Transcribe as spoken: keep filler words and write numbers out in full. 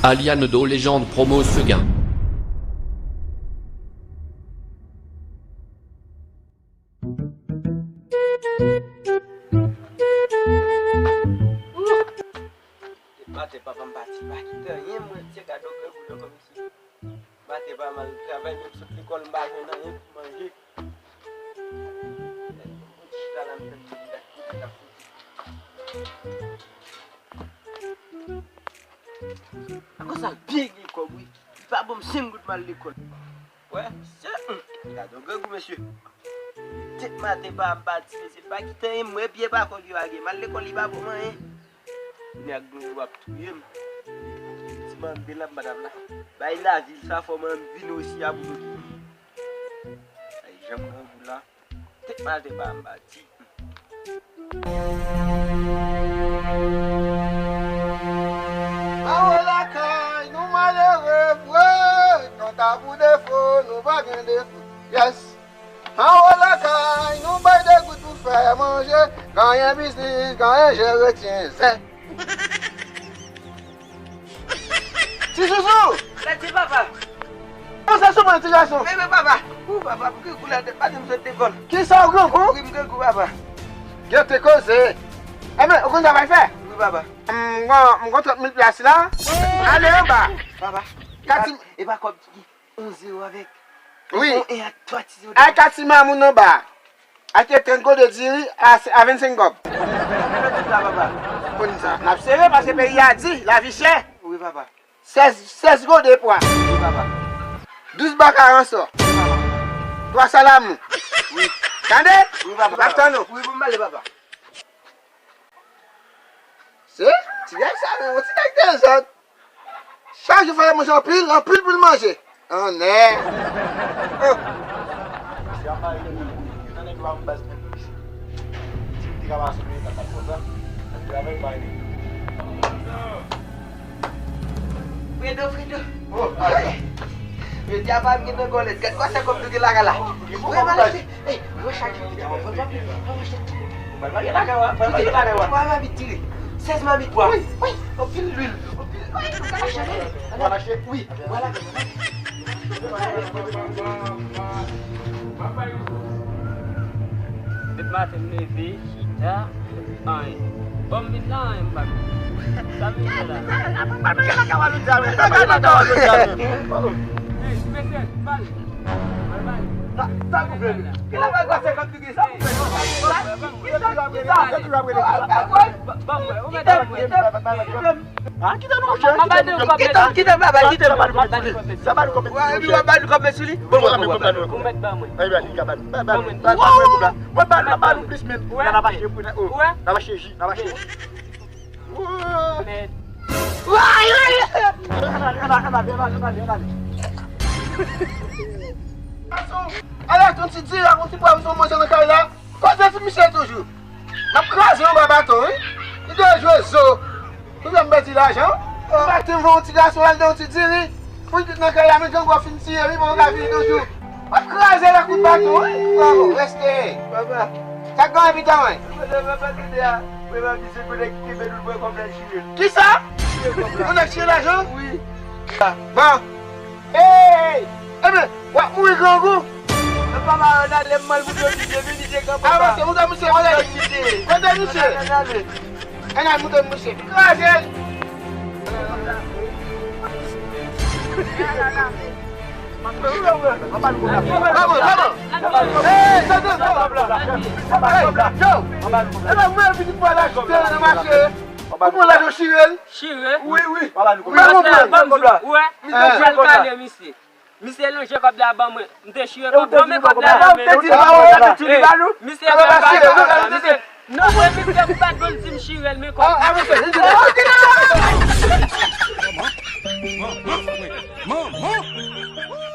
Aliano Légende promo Seguin. Maten papa m pati pa kite anyen, mwen se gade yon grangou nan kòm isi. Maten pa m al travay, menm sot lekòl m pa jwenn anyen pou manje. Mwen chita la, m fè ti dak kote k ap fouti. Akoz sa byen gen kòb, wi. Li pa ban m senk goud m al lekòl. Wè, mesye, hmm, gade yon grangou, mesye. Tèt maten pa m pati, mesye, pa kite anyen, mwen pye pa kòb yo lage. M al lekòl, li pa ban m anyen. Nèg grangou ap touye m. Ti mande la, madanm la. Bay lavi sa fò mwen vin osi a pou nou. Ay, jan grangou la. Tèt maten pa m pati. Anwo lakay, nou malere vre. Kanta pou defo, nou pa gen defo. Yes. Anwo lakay, nou bay de goud pou fè manje. Genyen biznis, genyen jere tyen zen. Ti Sousou! Sa di papa? Kòman sa sou mwen, ti gason? Men, men, papa. Ou, papa, pou ki kou la tèt pa di m sot lekòl? Kisa ou grangou? Wi, m grangou, papa. Gen te koze. Enben, ou konn sa w pral fè? Wi, papa. M gon, m gon trant mil plas la. Ale anba. Papa, e pa, Kati- e pa kòb ki gen yon zewo avèk. Wi. Yon en ak twa ti zewo. Ay, Kati Mamoun anba. Achte trant gode diri a, a vennsenk kòb. Konn sa. N ap sere paske peyi a di, lavi chè. Wi, papa. Sèz, sèz gode pwa. Wi, papa. Douz baka ransò. Wi, papa. Twa salamou. Wi. Tande? Wi, papa. M ap tann ou. Wi, pou m pale, papa. Se, ti nèg sa, men, yon ti nèg dezòd. Chak jou fè manje anpil, anpil pou l manje. Annè. Oh. Si a Mari, nan nèg yo a yon baz menm. Si m te ka pase mwen, ta t ap kontan. Nan travay, Mari. Fredo, Fredo. Oh, ah. Jodi a pa m gen nan gòlèt. Gad kwa sa kòm nou gen lakay la. Wi, mwen mache. Ey, mwen chaje pita mwen, mwen pa pli, mwen mache. Mwen pa gen lakay, mwen pa gen lakay, mwen. Twa mamit tire. Sèz mamit pwa. Wi, wi. Anpil lwil. Anpil. Wi, mwen mache. Mwen mache. Wi, mwen la. Depi maten m leve, chita. Anyen. Bon, m vin la, anyen m pa vin. Sa m vin fè la? Ey, mesye, bal. Bal, bal. Sa, sa koupe li. Ki la bal pa senkant degrè, sa koupe li. Ki sa, ki sa? Ban mwen, ou mèt ban mwen. Ah, kite nou, kite nou, kite nou, kite nou, papa, kite nou. Sa ba nou kòb sou li. Sa ba nou kòb sou li. Bon, bon, bon, bon. Ou mèt ban mwen. Ban mwen. Ban mwen kòb la. Mwen ba nou, ba nou plis, men. N ap achte pou nou. N ap achte ji, n ap achte. Mèd. Ann ale, ann ale, ann ale, ann ale, ann ale. Gason, ale achte yon ti diri ak yon ti pwa pou manje nan kay la. Kote ti misye toujou? M ap kraze yon ba baton, wi. Li dwe jwe zo. Ou fè m pèdi lajan. Maten m voye yon ti gason al nan yon ti diri. Pou l nan kay la, men grangou ap fin tiye, wi, bon, ka vini toujou. W ap kraze la kout baton, wi. Bravo, rèste. Papa. Sa k gen pita, wi? Papa, papa, tande a. Mwen pa misye konnen ki kenbe nou, mwen kòm nan chire. Kisa? Chire kòb la. Ou nan chire lajan? Wi. Bon. Hey! Ebyen, w ap mouri grangou. Papa, ann ale, m mal pou yo misye, vini, je kanpe. Avanse, moute misye, moute misye. Kote misye? Ann ale. Ann al moute misye. Kraze l. Bravo, bravo. Hey, tande, yo. Hey, yo. Epa mwen vin pou al achte nan mache. Ou pran lajan chire l? Chire? Wi, wi. Ban mwen, ban mwen. Ou wè? Misye pral kale misye. Misye lonje kòb la ban mwen. M te chire kòb, ban mwen kòb la ban mwen. Misye pral kale kòb la. Misye, non, mwen misye m pa t vle di m chire l, men kòb. Manman.